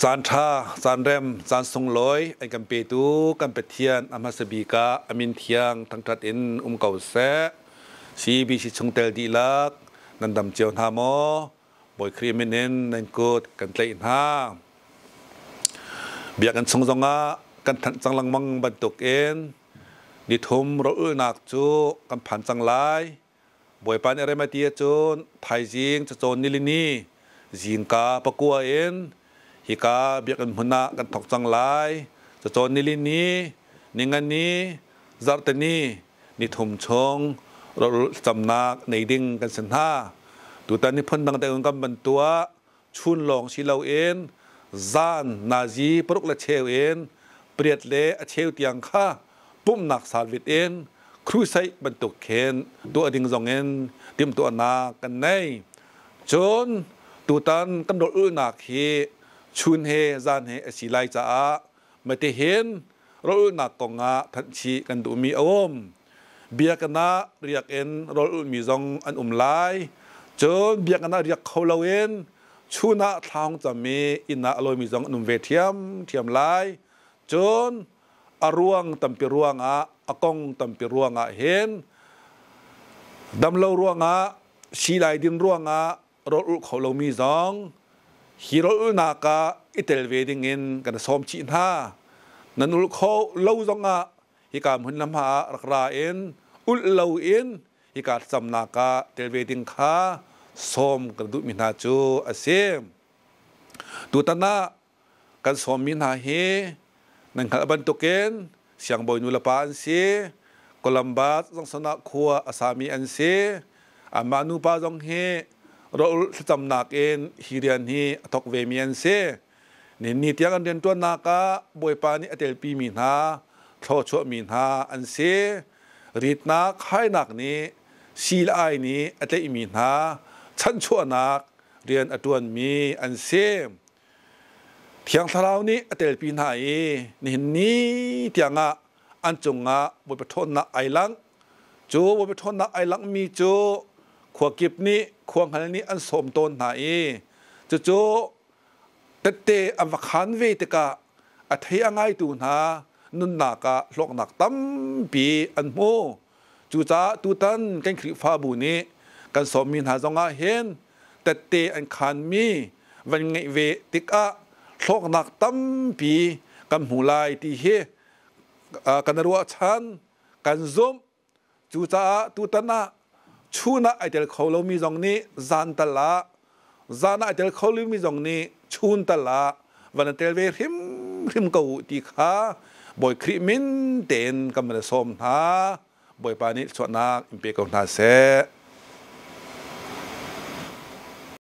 Caan ṭha, caan rem, caan sunglawi an kan petu kan Pathian a hmasa bik ah a min thiang thangṭhat in um ko seh. CBC chungtel dihlak nan dam cio hna maw? Bawi Khrih min in nan kut kan tlaih hna. Biakinn chung zongah kan thanh cang lengmang bantukin nithum rawlulhnak cu kan phan cang lai. Bawipa nih rem a ti ahcun thaizing cacawn nilini zingka pakua in hika biakinn hmun ah kan thawk cang lai. Cacawn nilini, ningani, zarhteni nithum chung rawlulh thlacamnak nei ding kan si hna. Tutan ni phundang deuh in kan van tuah. Chun lawng si loin zan nazi paruk le cheu in pariat le a cheu tiang kha pumhnak salvit in crusade bantuk khin tuah ding zong in timhtuahnak kan nei. Cun tutan kan rawlulhnak hi chun he zan he a si lai caah matihin rawlulhnak kongah thanhchih kan duhmi a um. Biakinn ah riak in rawlulhmi zong an um lai. Cun biakinn ah riak kho loin chun ah thlaung cam i inn ah a lawimi zong an um ve ṭhiamṭhiam lai. Cun a ruang tampi ruangah, a kong tampi ruangah hin damlo ruangah, silai din ruangah rawlulh kho lomi zong hi rawlulhnak ah i tel ve dingin kan sawm chih hna. Nan ulh kho lo zongah hika hmun lam ah rak ra in ulh lo in hika thlacamnak ah tel ve ding kha sawm kan duhmi hna cu a si. Tutan ah kan sawmmi hna hi nan hngalh bantukin siangbawi nu le pa an si. Columbus zongson ah khua a sami an si. Anmah nupa zong hi rawlulh thlacamnak in hi rian hi a thawk vemi an si. Ninni tiang an rianṭuannak ah Bawipa nih a telpimi hna, thluachuahmi hna an si. Ritnak hainak nih si le ai nih a tlaihmi hna chanchuahnak rian a ṭuanmi an si. Thiang Thlarau nih a telpi hna i nihin ni tiangah an cungah Bawipa ṭhawnnak ai langh. Cu Bawipa ṭhawnnak ai langhmi cu khua kip nih khua hngal nih an sawm tawn hna i cucu tette an va khaan ve tikah a thei a ngaitu hna nunnak ah hlawknak tampi an hmu. Cucaah tutan kan Khrihfabu nih kan sawmmi hna zongah hin tette an khaanmi van ngeih ve tikah hlawknak tampi kan hmu lai ti hi kan ruahchan, kan zumh. Cucaah tutan ah chun ah ai tel kho lomi zong nih zan tal ah, zan ah ai tel kho lomi zong nih chun tal ah van tel ve hrimhrim ko u ti kha Bawi Khrih min tein kan van sawm hna. Bawipa nih chuahnak in pe ko hna seh.